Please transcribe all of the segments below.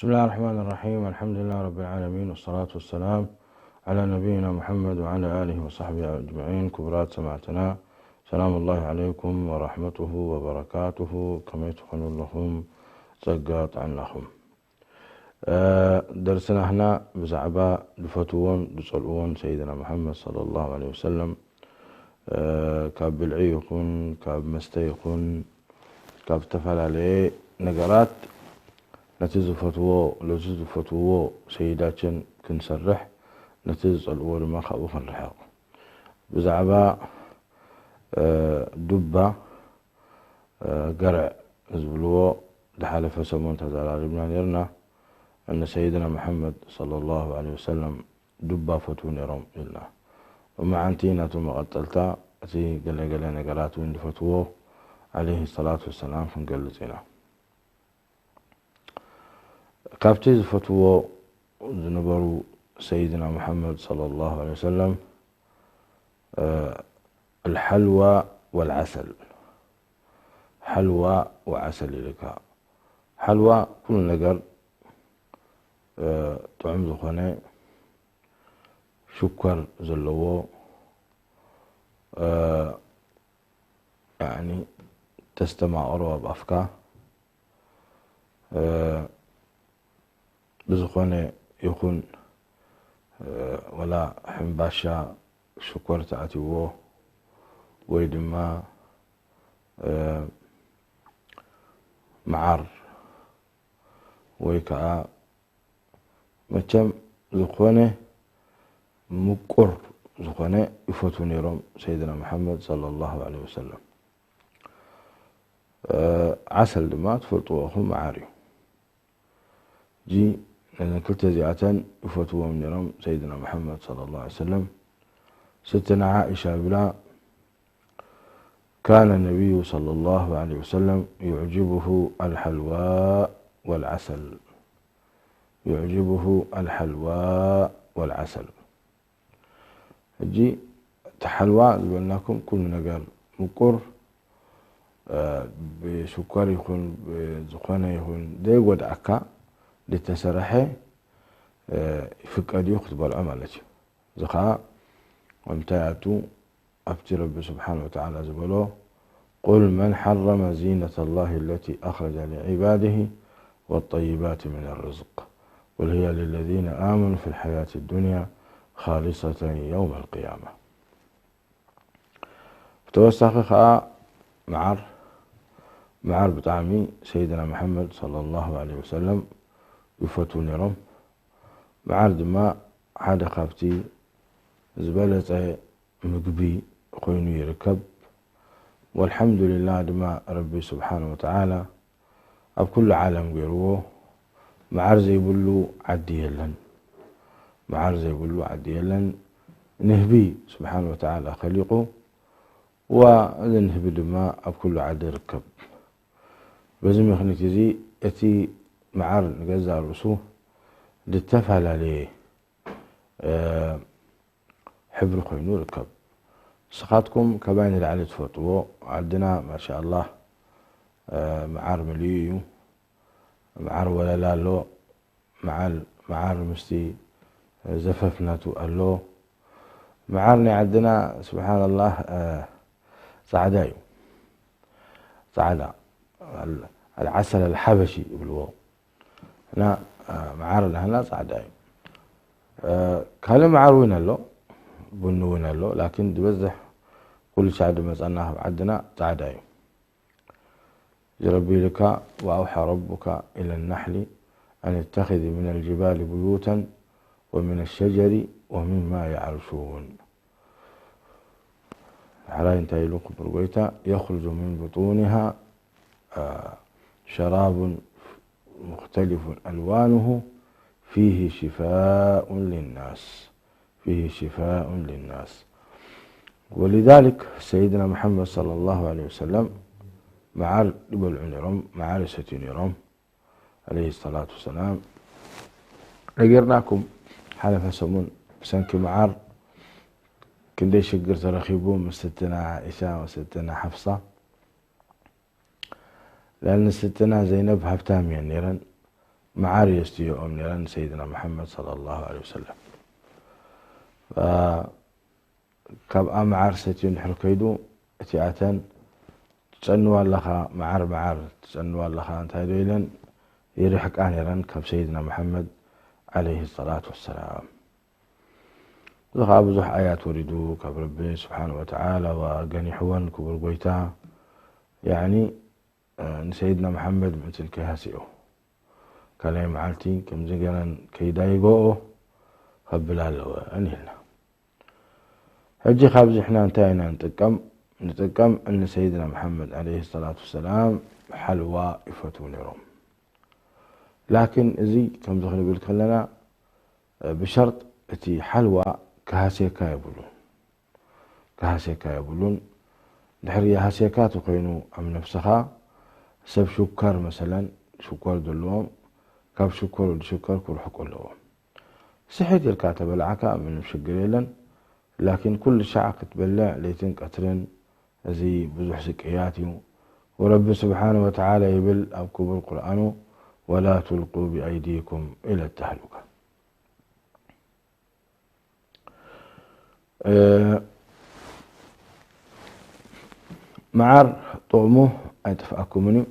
بسم الله الرحمن الرحيم. الحمد لله رب العالمين، والصلاة والسلام على نبينا محمد وعلى آله وصحبه أجمعين. ክቡራት ሰማዕትና፣ ሰላም الله عليكم ورحمته وبركاته. ከመይ ትኾኑ ኣለኹም? ጸጋ ጥዕናኹም። እ፣ ደርስና ህና ብዛዕባ ዝፈትዎን ዝጸልእዎን ሰይድና መሓመድ ሰለላሁ ዐለይሂ ወሰለም፣ እ፣ ካብ ብልዒ ይኹን፣ ካብ መስተ ይኹን፣ ካብ ዝተፈላለየ ነገራት ነቲ ዝፈትዎ፣ ነቲ ዝፈትውዎ ሰይዳችን ክንሰርሕ፣ ነቲ ዝጸልእዎ ድማ ካብኡ ክንርሕቕ። ብዛዕባ፣ እ፣ ዱባ፣ እ፣ ገርዕ ዝብልዎ ዝሓለፈ ሰሙን ተዘራሪብና ነይርና። እነ ሰይድና መሓመድ ሰለላሁ ዐለይሂ ወሰለም ዱባ ፈትዉ ነይሮም ኢልና። እሞ ሓንቲ ናቱ መቐጸልታ፣ እቲ ገለ ገለ ነገራት እውን ዝፈትዎ ዐለይሂ ሰላቱ ወሰላም ክንገልጽ ኢና። ካብቲ ዝፈትዎ ዝነበሩ ሰይድና መሓመድ ሰለላሁ ዐለይሂ ወሰለም፣ እ፣ الحلوى والعسل። ሓልዋ ወዓሰል ኢልካ። ሓልዋ ኩሉ ነገር፣ እ፣ ጥዑም ዝኾነ ሽኮር ዘለዎ፣ እ፣ ያዕኒ ተስተማቕሮ ኣብ ኣፍካ፣ እ፣ ብዝኾነ ይኹን፣ እ፣ ወላ ሕምባሻ ሽኮር ተኣትይዎ ወይ ድማ፣ እ፣ መዓር ወይ ከዓ መቸም ዝኾነ ምቁር ዝኾነ ይፈትዉ ነይሮም ሰይድና መሓመድ ሰለላሁ ዐለይሂ ወሰለም። እ፣ ዓሰል ድማ ትፈልጥዎ ኢኹም፣ መዓር እዩ። እጂ ነዘን ክልተ እዚኣተን ይፈትዎም ነይሮም ሰይድና መሓመድ ሰለላሁ ዐለይሂ ወሰለም። ስትና ዓኢሻ ይብላ፣ كان النبي صلى الله عليه وسلم يعجبه الحلواء والعسل، يعجبه الحلواء والعسل። ሕጂ እቲ ሓልዋ ዝበልናኩም ኩሉ ነገር ምቁር፣ እ፣ ብሽኮር ይኹን ብዝኾነ ይኹን ዘይጎድኣካ ዝተሰርሐ፣ እ፣ ይፍቀድ እዩ ክትበልዖ ማለት እዩ። እዚ ኸዓ እንታይ ኣቱ ኣብቲ ረቢ ስብሓን ወተዓላ ዝበሎ፣ قل من حرم زينة الله التي أخرج لعباده والطيبات من الرزق قل هي للذين آمنوا في الحياة الدنيا خالصة يوم القيامة። ብተወሳኺ ኸዓ መዓር፣ መዓር ብጣዕሚ ሰይድና መሓመድ ሰለላሁ ዐለይሂ ወሰለም ይፈትዉ ነይሮም። መዓር ድማ ሓደ ካብቲ ዝበለጸ ምግቢ ኮይኑ ይርከብ። ወልሓምዱሊላህ ድማ ረቢ ስብሓነ ወተዓላ ኣብ ኩሉ ዓለም ገይርዎ። መዓር ዘይብሉ ዓዲ የለን። መዓር ዘይብሉ ዓዲ የለን። ንህቢ ስብሓነ ወተዓላ ኸሊቑ፣ ዋ፣ እዚ ንህቢ ድማ ኣብ ኩሉ ዓዲ ይርከብ። በዚ ምኽንያት እዚ እቲ መዓር ንገዛእ ርእሱ ዝተፈላለየ፣ እ፣ ሕብሪ ኮይኑ ይርከብ። ንስኻትኩም ካባይ ንላዕሊ ትፈልጥዎ፣ ዓድና ማሻኣላህ፣ እ፣ መዓር መሊኡ እዩ። መዓር ወለላ ኣሎ። መዓል-፣ መዓር ምስቲ ዘፈፍ ናቱ ኣሎ። መዓር ናይ ዓድና ስብሓንላህ፣ እ፣ ጻዕዳ እዩ። ጻዕዳ። ኣል-፣ ኣልዓሰል ኣልሓበሺ ይብልዎ። እና፣ እ፣ መዓር ናህና ጻዕዳ እዩ። እ፣ ካልእ መዓር እውን ኣሎ፣ ቡኒ እውን ኣሎ። ላኪን ዝበዝሕ ኩሉ ሻዕ ዝመጸና ካብ ዓድና ጻዕዳ እዩ። ረቢ ኢልካ፣ وأوحى ربك إلى النحل أن اتخذي من الجبال بيوتا ومن الشجر ومما يعرشون። ሕራይ እንታይ ኢሉ ክቡር ጎይታ፣ يخرج من بطونها، አ፣ شراب مختلف ألوانه فيه شفاء للناس، فيه شفاء للناس. ولذلك سيدنا محمد صلى الله عليه وسلم መዓር ይበልዑ ነይሮም፣ መዓር ይሰትዩ ነይሮም፣ عليه الصلاة والسلام። ነጊርናኩም ሓለፈ ሰሙን ብሰንኪ መዓር ክንደይ ሽግር ተረኺቡ ምስ ስትነ ዓኢሻ ወስትነ ሓፍሳ። لأن ስትነ ዘይነብ ሃብታም እየን ነይረን። መዓር የስትየኦም ነይረን ሰይድና መሓመድ ሰለላሁ ዐለይሂ ወሰለም። አ፣ ካብኣ መዓር ሰትዩ እንድሕር ከይዱ፣ እቲኣተን "ትጸንዋ ኣለኻ፣ መዓር፣ መዓር ትጸንዋ ኣለኻ" እንታይ ዶ ኢለን ይርሕቃ ነይረን ካብ ሰይድና መሓመድ ዐለይሂ ሰላቱ ወሰላም። እዚ ኸዓ ብዙሕ ኣያት ወሪዱ ካብ ረቢ ስብሓን ወተዓላ፣ ዋ፣ ገኒሕወን ክቡር ጎይታ፣ ያዕኒ፣ እ፣ ንሰይድና መሓመድ ምእንቲ ከይሃስዮ፣ ካልኣይ መዓልቲ ከምዚ ገረን ከይዳይጎኦ ከብላ ኣለወን ኢልና። ሕጂ ካብዚ ሕና እንታይ ኢና ንጥቀም? ንጥቀም እኒ ሰይድና መሓመድ ዐለይሂ ሰላቱ ወሰላም ሓልዋ ይፈትዉ ነይሮም። ላኪን እዚ ከምዚ ክንብል ከለና፣ እ፣ ብሸርጥ እቲ ሓልዋ ክሃስየካ የብሉን። ክሃስየካ የብሉን። ድሕሪ ሃስየካ ተኾይኑ ኣብ ነብስኻ፣ ሰብ ሽኮር መሰለን፣ ሽኮር ዘለዎም፣ ካብ ሽኮር ወዲ ሽኮር ክርሕቁ ኣለዎም። ስሒት ኢልካ ተበላዕካ ምንም ሽግር የለን። ላኪን ኩሉ ሻዕ ክትበልዕ ለይትን ቀትርን፣ እዚ ብዙሕ ስቅያት እዩ። ወረቢ ስብሓነ ወተዓላ ይብል ኣብ ክቡር ቁርኣኑ፣ "ወላ ቱልቁ ብኣይዲኩም ኢለ ተህሉካ." እ፣ መዓር ጥቕሙ ኣይጠፍኣኩምን እዩ።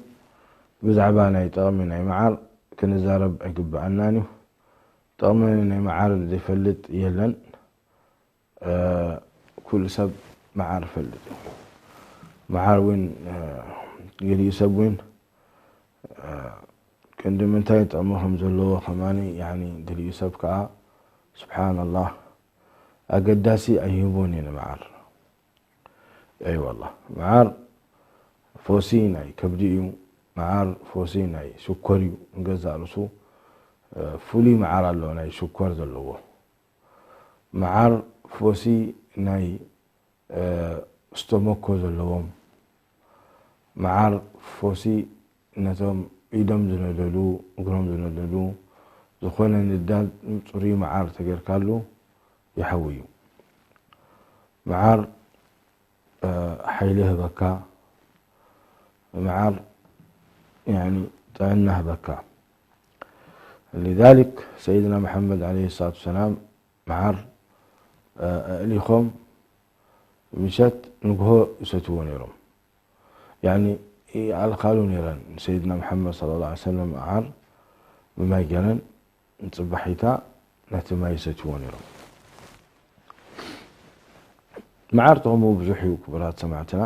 ብዛዕባ ናይ ጥቕሚ ናይ መዓር ክንዛረብ ኣይግብኣናን እዩ። ጥቕሚ ናይ መዓር ዘይፈልጥ የለን። እ፣ ኩሉ ሰብ መዓር ይፈልጥ እዩ። መዓር እውን፣ እ፣ ገሊኡ ሰብ እውን፣ እ፣ ክንዲ ምንታይ ጥቕሚ ከም ዘለዎ ከማኒ፣ ያኒ፣ ገሊኡ ሰብ ከዓ፣ ስብሓንላህ፣ ኣገዳሲ ኣይህቦን እዩ ንመዓር። ኣይ ዋላ፣ መዓር ፎሲ ናይ ከብዲ እዩ። መዓር ፎሲ ናይ ሽኮር እዩ። ንገዛእ ርእሱ፣ እ፣ ፍሉይ መዓር ኣሎ ናይ ሽኮር ዘለዎ። መዓር ፎሲ ናይ፣ እ፣ ስቶሞኮ ዘለዎም። መዓር ፎሲ ነቶም ኢዶም ዝነደዱ፣ እግሮም ዝነደዱ፣ ዝኾነ ንዳድ ጽሩይ መዓር ተገይርካሉ ይሓዊ እዩ። መዓር፣ እ፣ ሓይሊ ይህበካ። መዓር፣ ያኒ፣ ጥዕና ይህበካ። ሊዛሊክ ሰይድና መሓመድ ዐለይሂ ሰላቱ ወሰላም መዓር፣ እ፣ ኣእሊኾም ምሸት ንግሆ ይሰትይዎ ነይሮም። ያኒ፣ ይኣልኻሉ ነይረን። ንሰይድና መሓመድ ሰለላሁ ዐለይሂ ወሰለም መዓር ብማይ ገይረን ንጽባሒታ ነቲ ማይ ይሰትይዎ ነይሮም። መዓር ጥቕሙ ብዙሕ እዩ፣ ክቡራት ሰማዕትና።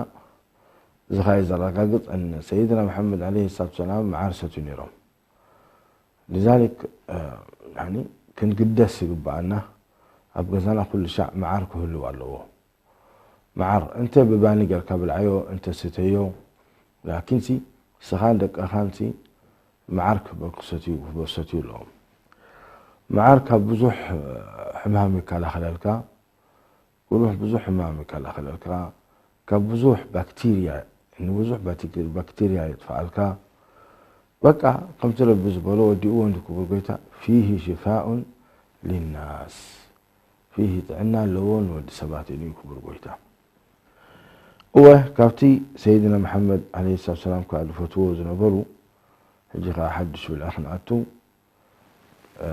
እዚ ኸኣ እዩ ዘረጋግጽ፣ እን ሰይድና መሓመድ ዐለይሂ ሰላቱ ወሰላም መዓር ይሰትዩ ነይሮም። ሊዛሊክ፣ እ፣ ያኒ፣ ክንግደስ ይግብኣና። ኣብ ገዛና ኩሉ ሻዕ መዓር ክህልው ኣለዎ። መዓር እንተ ብባኒ ጌርካ ብልዓዮ፣ እንተ ስተዮ፣ ላኪንሲ ንስኻን ደቅኻንሲ መዓር ክበ-፣ ክሰትዩ፣ ክበ-፣ ክሰትዩ ኣለዎም። መዓር ካብ ብዙሕ፣ እ፣ ሕማም ይከላኸለልካ። ብዙሕ፣ ብዙሕ ሕማም ይከላኸለልካ። ካብ ብዙሕ ባክቴርያ፣ ንብዙሕ ባክቴ-፣ ባክቴርያ የጥፍኣልካ። በቃ፣ ከምቲ ረቢ ዝበሎ፣ ወዲእዎ እንዲ ክቡር ጎይታ፣ "ፊሂ ሽፋኡን ሊናስ"፣ ፊሂ ጥዕና ኣለዎ ንወዲ ሰባት ኢሉ እዩ ክቡር ጎይታ። እወ፣ ካብቲ ሰይድና መሓመድ ዐለይሂ ሰላቱ ወሰላም ከኣ ዝፈትዎ ዝነበሩ፣ ሕጂ ከኣ ሓድሽ ብልዒ ክንኣቱ፣ እ፣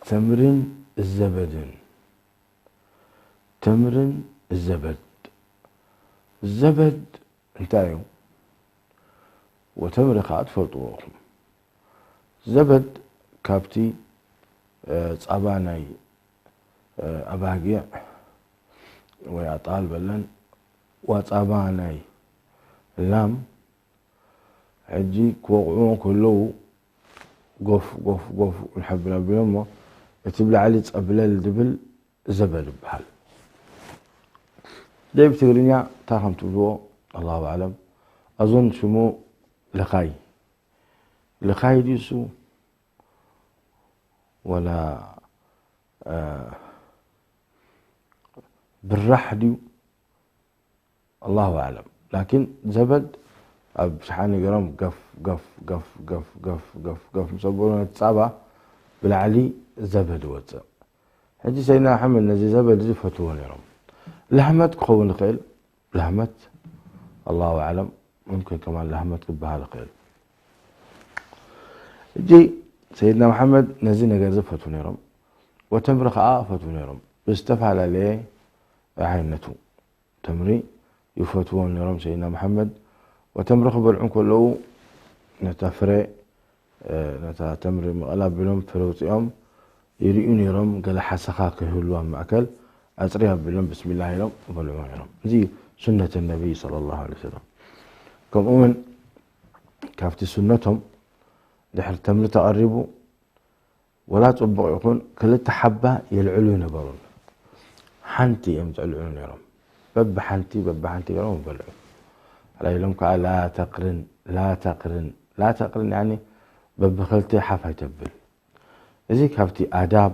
ተምርን ዘበድን። ተምርን ዘበድ። ዘበድ እንታይ እዩ? ወተምሪ ከኣ ትፈልጥዎ ኢኹም። ዘበድ ካብቲ፣ እ፣ ጻባ ናይ፣ እ፣ ኣባጊዕ ወይ ኣጣል በለን፣ ዋ ጻባ ናይ ላም፣ ሕጂ ክወቕዑ ከለዉ ጎፍ፣ ጎፍ፣ ጎፍ እንሓብል ኣቢሎሞ፣ እቲ ብላዕሊ ጸብለል ዝብል ዘበድ ይበሃል። ደይ ብትግርኛ እንታይ ከም ትብልዎ ኣላሁ ኣዕለም። ኣዞን ሽሙ ልኻይ። ልኻይ ድዩ እሱ? ወላ፣ እ፣ ብራሕ ድዩ? ኣላሁ ኣዕለም። ላኪን ዘበድ ኣብ ሸሓኒ ገይሮም ገፍ፣ ገፍ፣ ገፍ፣ ገፍ፣ ገፍ፣ ገፍ፣ ገፍ ምስ ኣበሉ ነቲ ጻባ ብላዕሊ ዘበድ ይወጽእ። ሕጂ ሰይድና ኣሕመድ ነዚ ዘበድ እዚ ይፈትዎ ነይሮም። ላህመት ክኸውን ይኽእል፣ ላህመት፣ ኣላሁ ኣዕለም፣ ሙምኪን ከማን ላህመት ክበሃል ይኽእል። ሕጂ ሰይድና መሓመድ ነዚ ነገር እዚ ፈትዉ ነይሮም። ወተምሪ ከኣ ፈትዉ ነይሮም። ብዝተፈላለየ ዓይነቱ ተምሪ ይፈትዎም ነይሮም ሰይድና መሓመድ። ወተምሪ ክበልዑ ከለዉ ነታ ፍረ፣ እ፣ ነታ ተምሪ ምቕል ኣቢሎም ፍረ ኣውጺኦም ይርእዩ ነይሮም። ገለ ሓሰኻ ከይህሉ ኣብ ማእከል ኣጽሪ ኣቢሎም ብስሚላህ ኢሎም ይበልዑ ነይሮም። እዚ ሱነት ነቢይ ሰለላሁ ዐለይሂ ወሰለም። ከምኡ እውን ካብቲ ሱነቶም ድሕሪ ተምሪ ተቐሪቡ ወላ ጽቡቕ ይኹን ክልተ ሓባ የልዕሉ ይነበሩን። ሓንቲ እዮም ዘልዕሉ ነይሮም። በብሓንቲ፣ በብሓንቲ ገይሮም ይበልዑ። ሕራይ ኢሎም ከኣ ላ ተቕርን፣ ላ ተቕርን፣ ላ ተቕርን፣ ያኒ በብኽልተ ሓፍ ኣይተብል። እዚ ካብቲ ኣዳብ፣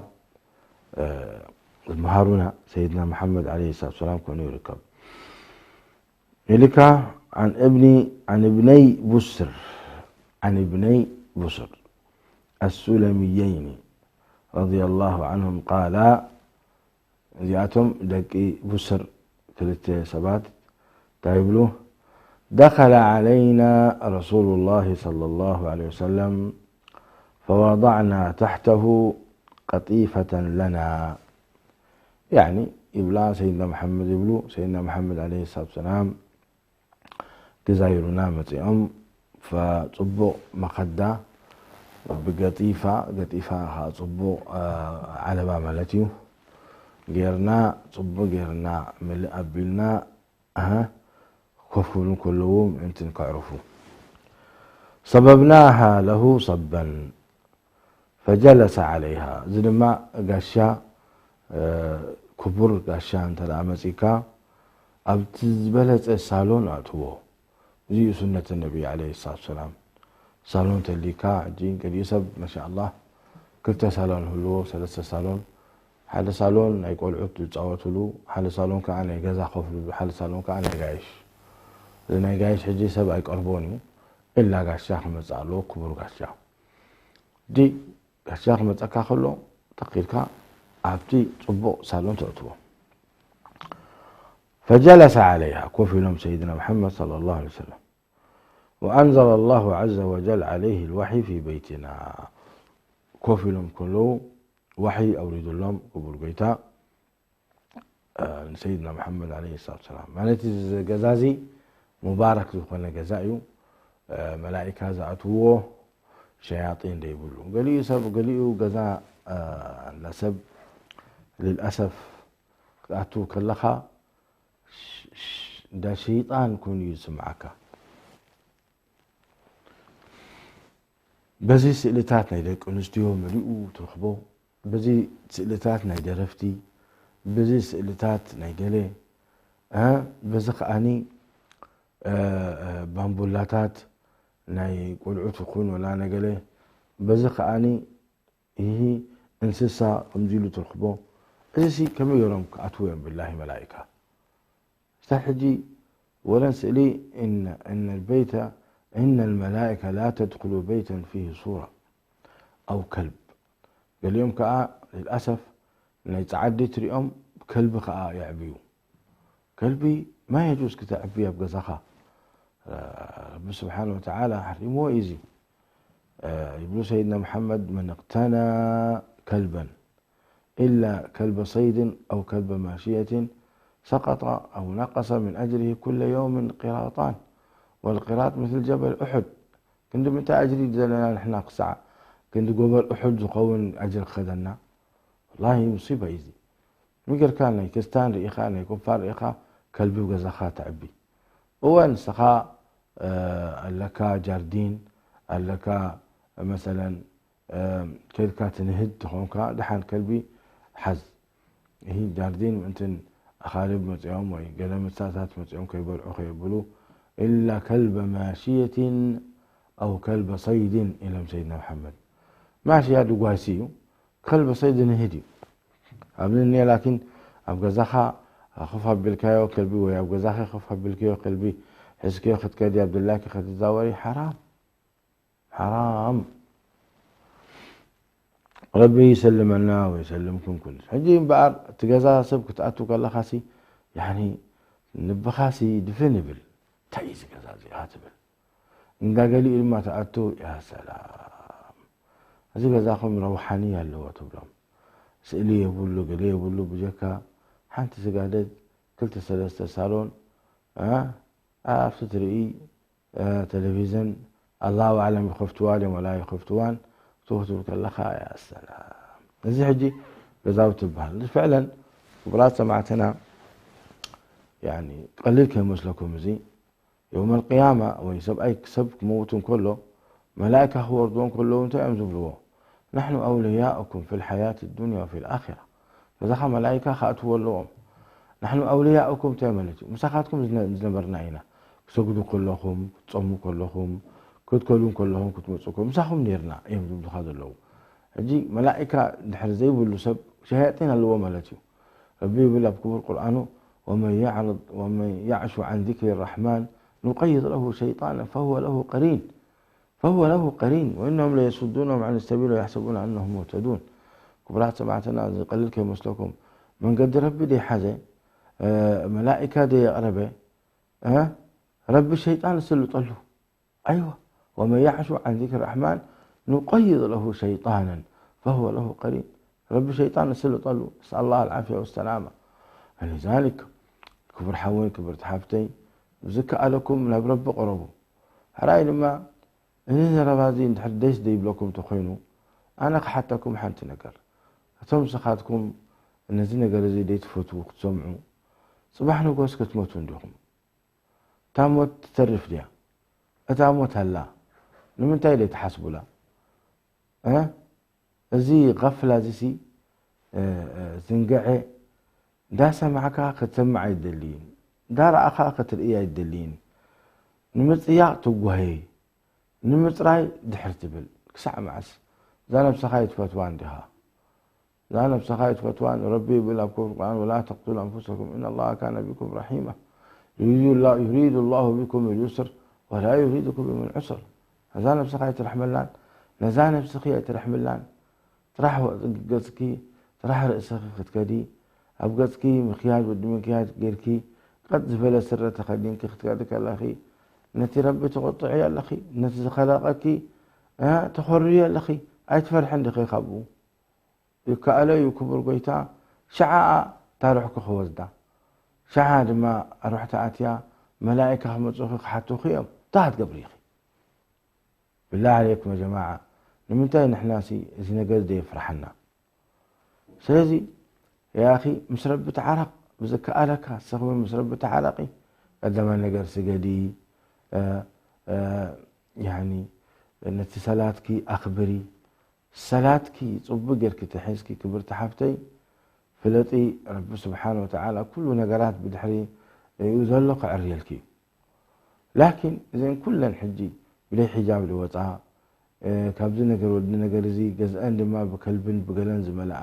እ፣ ዝመሃሩና ሰይድና መሓመድ ዓለይሂ ሰላቱ ወሰላም ኮይኑ ይርከብ። ኢልካ عن ابن، عن ابني بسر، عن ابني بسر السلميين رضي الله عنهم قالا، እዚኣቶም ደቂ ቡስር ክልተ ሰባት እንታይ ይብሉ? دخل علينا رسول الله صلى الله عليه وسلم فوضعنا تحته قطيفة لنا. ያኒ ይብላ ሰይድና መሓመድ ይብሉ፣ ሰይድና መሓመድ ዓለይሂ ሰላቱ ወሰላም ገዛ ይሩና መጺኦም፣ ፈጽቡቕ መኸዳ ብገጢፋ፣ ገጢፋ ኸዓ ጽቡቕ፣ እ፣ ዓለባ ማለት እዩ፣ ጌርና፣ ጽቡቕ ጌርና ምልእ ኣቢልና፣ ኣሀ፣ ኮፍ ክብሉ ከለዉ ምእንቲ ከዕርፉ። صببناها له صبا فجلس عليها። እዚ ድማ ጋሻ፣ እ፣ ክቡር ጋሻ እንተ ደኣ መጺካ፣ ኣብቲ ዝበለጸ ሳሎን ኣእትዎ። እዚ እዩ ሱነት ነቢ ዓለይሂ ሰላቱ ወሰላም። ሳሎን ተሊካ፣ ሕጂ ገሊኡ ሰብ፣ ማሻ ኣላህ፣ ክልተ ሳሎን ህልዎ፣ ሰለስተ ሳሎን፣ ሓደ ሳሎን ናይ ቆልዑት ዝጻወትሉ፣ ሓደ ሳሎን ከኣ ናይ ገዛ ኮፍ ዝብሉ፣ ሓደ ሳሎን ከኣ ናይ ጋይሽ። እዚ ናይ ጋይሽ ሕጂ ሰብ ኣይቀርቦን እዩ፣ ኢላ ጋሻ ክመጽእ ኣለዎ፣ ክቡር ጋሻ። ሕጂ ጋሻ ክመጸካ ከሎ፣ ተኺልካ ኣብቲ ጽቡቕ ሳሎን ተእትዎ። فجلس عليها፣ ኮፍ ኢሎም ሰይድና መሓመድ ሰለላሁ ዐለይሂ ወሰለም። وأنزل الله عز وجل عليه الوحي في بيتنا። ኮፍ ኢሎም ከለዉ ዋሕይ ኣውሪዱሎም ክቡር ጎይታ፣ እ፣ ንሰይድና መሓመድ ዓለይሂ ሰላቱ ወሰላም። ማለት እዚ ገዛ እዚ ሙባረክ ዝኾነ ገዛ እዩ። እ፣ መላኢካ ዝኣትውዎ ሸያጢን ዘይብሉ። ገሊኡ ሰብ፣ ገሊኡ ገዛ፣ እ፣ እንዳ ሰብ ልልኣሰፍ ክትኣትው ከለኻ ሽ-፣ ሽ-፣ እንዳ ሸይጣን ኮይኑ እዩ ዝስምዓካ። በዚ ስእልታት ናይ ደቂ ኣንስትዮ መሊኡ ትረኽቦ፣ በዚ ስእልታት ናይ ደረፍቲ፣ በዚ ስእልታት ናይ ገለ፣ እ፣ በዚ ከኣኒ፣ እ፣ እ፣ ባምቡላታት ናይ ቆልዑት ይኹን ወላ ነገለ፣ በዚ ከኣኒ፣ ይሂ እንስሳ ከምዚ ኢሉ ትረኽቦ። እዚሲ ከመይ ገይሮም ክኣትዉ እዮም ብላሂ መላኢካ? እስታ ሕጂ ወለን ስእሊ፣ إن، إن البيت، إن الملائكة لا تدخل بيتا فيه صورة أو كلب። ገሊኦም ከኣ ልልኣሰፍ ናይ ጸዓዲ ትሪኦም ከልቢ ከኣ የዕብዩ። ከልቢ ማ የጁዝ ክተዕቢ ኣብ ገዛኻ። ረቢ ስብሓን ወተዓላ ሓሪምዎ እዩ እዚ። ይብሉ ሰይድና መሓመድ፣ من اقتنى كلبا إلا كلب صيد أو كلب ماشية سقط أو نقص من أجره كل يوم قيراطان والقيراط مثل جبل أحد። ክንዲ ምንታይ ኣጅሪ ዘለና ንሕና ክሳዕ ክንዲ ጎበል ኡሑድ ዝኸውን ኣጅሪ ክኸደና? ወላሂ ሙሲባ እዩ እዚ። ምገርካ ናይ ክርስታን ርኢኻ፣ ናይ ኩፋር ርኢኻ፣ ከልቢ ኣብ ገዛኻ ተዕቢ። እወ ንስኻ፣ እ፣ ኣለካ ጃርዲን፣ ኣለካ መሰለን፣ እ፣ ከይድካ ትንህድ ተኾንካ፣ ደሓን ከልቢ ሓዝ። ይህ ጃርዲን ምእንትን ኣኻልብ መጺኦም ወይ ገለ እንስሳታት መጺኦም ከይበልዑ ከየብሉ፣ إلا كلب ماشية أو كلب صيد ኢሎም ሰይድና መሓመድ። ማሽያ ድጓሲ እዩ፣ ከልቢ ሰይድ ንህድ እዩ። ኣብ ንንየ ላኪን ኣብ ገዛኻ ኮፍ ኣቢልካዮ ከልቢ ወይ ኣብ ገዛኺ ኮፍ ኣቢልካዮ ከልቢ ሒዝክዮ ክትከዲ ኣብ ድላኪ ክትዛወሪ ሓራም። ሓራም። ረቢ ይሰልመና ወይሰልምኩም ኩሉ። ሕጂ እምበኣር እቲ ገዛ ሰብ ክትኣቱ ከለኻሲ፣ ያኒ ልብኻሲ ድፍን ይብል። እንታይ እዩ እዚ ገዛ እዚ? ኢኻ ትብል። እንዳ ገሊኡ ድማ ትኣቱ፣ ያ ሰላም። እዚ ገዛኹም ረውሓኒ ኣለዎ ትብሎም። ስእሊ የብሉ፣ ገለ የብሉ፣ ብጀካ ሓንቲ ስጋደድ፣ ክልተ ሰለስተ ሳሎን፣ እ፣ ኣብቲ ትርኢ፣ እ፣ ቴሌቪዝን፣ ኣላሁ ኣዕለም ይኸፍትዋ ድዮም ወላ ይኸፍትዋን፣ ትው ክትብል ከለኻ፣ ያ ሰላም። እዚ ሕጂ ገዛውቲ ይበሃል። ፍዕለን፣ ክቡራት ሰማዕትና፣ ያኒ፣ ቀሊል ከይመስለኩም እዚ፣ የውመል ቅያማ ወይ ሰብኣይ ሰብ ክመውት እንከሎ፣ መላእካ ክወርድዎ እንከለዉ እንታይ እዮም ዝብልዎ? "ናሕኑ ኣውልያኡኩም ፊል ሓያት ዱንያ ወፊል ኣኺራ።" በዛኻ መላእካ ክኣትዎ ኣለዎም። "ናሕኑ ኣውልያኡኩም" እንታይ ማለት እዩ? "ምሳኻትኩም ዝነ-፣ ዝነበርና ኢና። ክትሰግዱ ከለኹም፣ ክትጸሙ ከለኹም፣ ክትከሉ ከለኹም፣ ክትመጹ ከለኹም፣ ምሳኹም ኔርና" እዮም ዝብሉኻ ዘለዉ። ሕጂ መላእካ ድሕሪ ዘይብሉ ሰብ ሸያጢን ኣለዎ ማለት እዩ። ረቢ ይብል ኣብ ክቡር ቁርኣኑ፣ "ወመን ያዕርድ፣ ወመን ያዕሹ ዐን ዚክሪ ራሕማን ኑቀይድ ለሁ ሸይጣና ፈሁወ ለሁ ቀሪን፣ ፈሁወ ለሁ ቀሪን፣ ወኢነሁም ለየሱዱነሁም ዐን ሰቢል ወየሕሰቡነ ኣነሁም ሙህተዱን።" ክቡራት ሰማዕትና፣ እዚ ቀሊል ከይመስለኩም። መንገዲ ረቢ ደይሓዘ፣ እ፣ መላኢካ ደየቕረበ፣ እ፣ ረቢ ሸይጣን ይስልጠሉ። ኣይዋ፣ "ወመን ያዕሹ ዐን ዚክሪ ራሕማን ኑቀይድ ለሁ ሸይጣናን ፈሁወ ለሁ ቀሪን።" ረቢ ሸይጣን ይስልጠሉ። ነስኣሉላህ ኣልዓፍያ ወሰላማ። ወሊዛሊክ፣ ክቡር ሓወይ፣ ክብርቲ ሓፍተይ፣ ዝከኣለኩም ናብ ረቢ ቅረቡ። ሕራይ ድማ፣ እዚ ዘረባ እዚ እንድሕር ደስ ዘይብለኩም እንተኾይኑ፣ ኣነ ክሓተኩም ሓንቲ ነገር። እቶም ንስኻትኩም ነዚ ነገር እዚ ዘይትፈትዉ ክትሰምዑ፣ ጽባሕ ንጎስ ክትመቱ እንዲኹም። እታ ሞት ትተርፍ ድያ? እታ ሞት ኣላ። ንምንታይ ደይ ትሓስቡላ? እ? እዚ ቐፍላ እዚሲ፣ እ፣ እ፣ ዝንግዐ፣ እንዳሰማዕካ ክትሰምዕ ኣይደልይን፣ እንዳረኣኻ ክትርኢ ኣይደልይን። ንምጽያቕ ትጓየ፣ ንምጽራይ ድሕር ትብል። ክሳዕ መዓስ? እዛ ነብስኻ ኣይትፈትዋን ዲኻ? እዛ ነብስኻ ኣይትፈትዋን። ረቢ ይብል ኣብ ክቡር ቁርኣን፣ "ወላ ተቅቱሉ ኣንፉሰኩም ኢነላሃ ካነ ቢኩም ረሒማ። ዩሪዱ ላ-፣ ዩሪዱ ላሁ ቢኩም ልዩስር ወላ ዩሪዱ ቢኩም ልዑስር።" ነዛ ነብስኻ ኣይትረሕመላን፣ ነዛ ነብስኺ ኣይትረሕምላን። ጥራሕ ወ-፣ ገጽኪ፣ ጥራሕ ርእስኺ ክትከዲ፣ ኣብ ገጽኪ ምክያድ፣ ወዲ ምክያድ ጌርኪ፣ ቀጥ ዝበለ ስረ ተኸዲንኪ ክትከዲ ከለኺ፣ ነቲ ረቢ ትቕጥዕዮ ኣለኺ፣ ነቲ ዝኸለቐኪ፣ እ፣ ተኾርርዮ ኣለኺ። ኣይትፈርሕን ዲኺ ካብኡ? ይከኣሎ እዩ ክቡር ጎይታ፣ ሸዓኣ እታ ሩሕኪ ክወስዳ። ሸዓ ድማ ሩሕ ተኣትያ፣ መላኢካ ክመጹኺ ክሓቱኺ እዮም። እንታይ ክትገብሪ ኢኺ? ብላህ ዓለይኩም ያ ጀማዓ፣ ንምንታይ ንሕናሲ እዚ ነገር ዘየፍርሓና? ስለዚ፣ ያኺ፣ ምስ ረቢ ተዓረቕ፣ ብዝከኣለካ፣ ንስኺ እውን ምስ ረቢ ተዓረቒ። ቀዳማይ ነገር ስገዲ፣ እ፣ እ፣ ያኒ፣ ነቲ ሰላትኪ ኣኽብሪ። ሰላትኪ ጽቡቕ ጌርኪ ተሒዝኪ፣ ክብርቲ ሓፍተይ፣ ፍለጢ፣ ረቢ ስብሓነ ወተዓላ ኩሉ ነገራት ብድሕሪኡ ዘሎ ከዕርየልኪ እዩ። ላኪን እዘን ኩለን ሕጂ ብለይ ሒጃብ ዝወጻ፣ እ፣ ካብዚ ነገር ወዲ ነገር እዚ ገዝአን ድማ ብከልብን ብገለን ዝመልኣ፣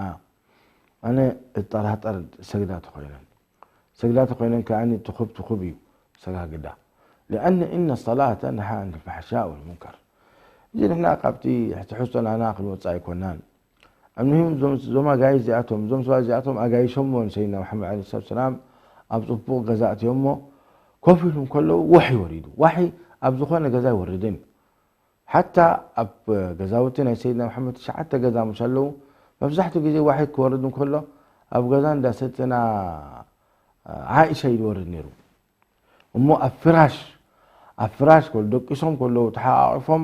ኣነ እጠራጠር ሰግዳ ተኾይነን። ሰግዳ ተኾይነን ከኣ ትኹብ ትኹብ እዩ ሰጋግዳ። لأن إن الصلاة تنهى عن الفحشاء والمنكر። እዚ ንሕና ካብቲ ትሕዝቶ ናና ክንወጽእ ኣይኮናን። المهم እዞም፣ እዞም ኣጋይሽ እዚኣቶም፣ እዞም ሰባት እዚኣቶም ኣጋይሾሞ ንሰይድና መሓመድ ዓለይሂ ሰላቱ ወሰላም ኣብ ጽቡቕ ገዛ ኣትዮሞ ኮፍ ኢሎም ከለዉ ዋሒ ወሪዱ። ዋሒ ኣብ ዝኾነ ገዛ ኣይወርድን እዩ። ሓታ ኣብ ገዛውቲ ናይ ሰይድና መሓመድ ትሽዓተ ገዛ ምስ ኣለዉ፣ መብዛሕትኡ ግዜ ዋሒ ክወርድ እንከሎ፣ ኣብ ገዛ እንዳ ሰይድና ዓኢሻ እዩ ዝወርድ ነይሩ። እሞ ኣብ ፍራሽ፣ ኣብ ፍራሽ ከሎ፣ ደቂሶም ከለዉ ተሓቋቒፎም፣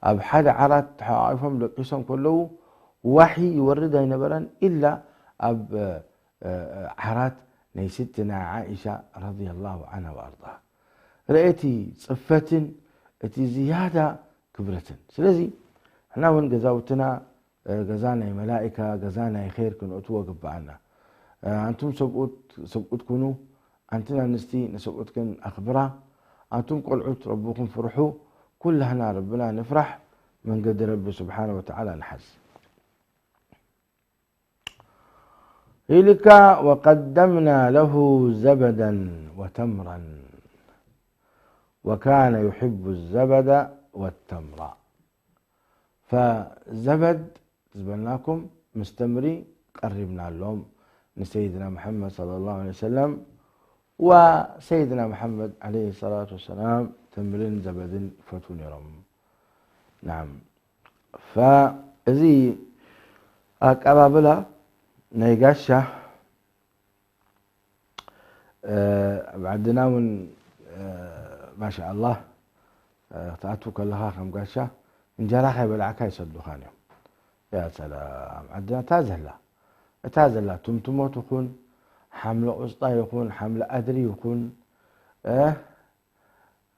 ኣብ ሓደ ዓራት ተሓቋቒፎም ደቂሶም ከለዉ፣ ዋሒ ይወርድ ኣይነበረን፣ ኢላ ኣብ፣ እ፣ እ፣ ዓራት ናይ ስትና ዓኢሻ ረዲየላሁ ዓንሃ ወኣርዳሃ። ርኤቲ ጽፈትን እቲ ዝያዳ ክብረትን። ስለዚ፣ ንሕና እውን ገዛውትና፣ እ፣ ገዛ ናይ መላኢካ፣ ገዛ ናይ ኼር ክንእትዎ ግብኣና። እ፣ ኣንቱም ሰብኡት፣ ሰብኡት ኩኑ፣ ኣንትን ኣንስቲ ንሰብኡትክን ኣኽብራ፣ ኣንቱም ቆልዑት ረብኹም ፍርሑ፣ ኩላህና ረብና ንፍራሕ፣ መንገዲ ረቢ ስብሓነ ወተዓላ ንሓዝ። ኢልካ፣ "ወቀደምና ለሁ ዘበደን ወተምራን ወካነ ዩሕቡ ዘበደ ወተምራ።" ፈዘበድ ዝበልናኩም ምስ ተምሪ ቀሪብናሎም ንሰይድና መሐመድ ሰለላሁ ዐለይሂ ወሰለም፣ ወሰይድና መሐመድ ዐለይሂ ሰላቱ ወሰላም ተምርን ዘበድን ይፈትዉ ነይሮም። ናም። ፈ-፣ እዚ ኣቀባብላ ናይ ጋሻ፣ እ፣ ኣብ ዓድና እውን፣ እ፣ ማሻኣላህ፣ እ፣ ክትኣቱ ከለኻ ከም ጋሻ እንጀራ ከይበላዕካ ይሰዱኻን እዮም። ያ ሰላም፣ ዓድና እታ ዘላ፣ እታ ዘላ ቱምቱሞ ትኹን፣ ሓምለ ቁስጣ ይኹን፣ ሓምለ ኣድሪ ይኹን፣ እ፣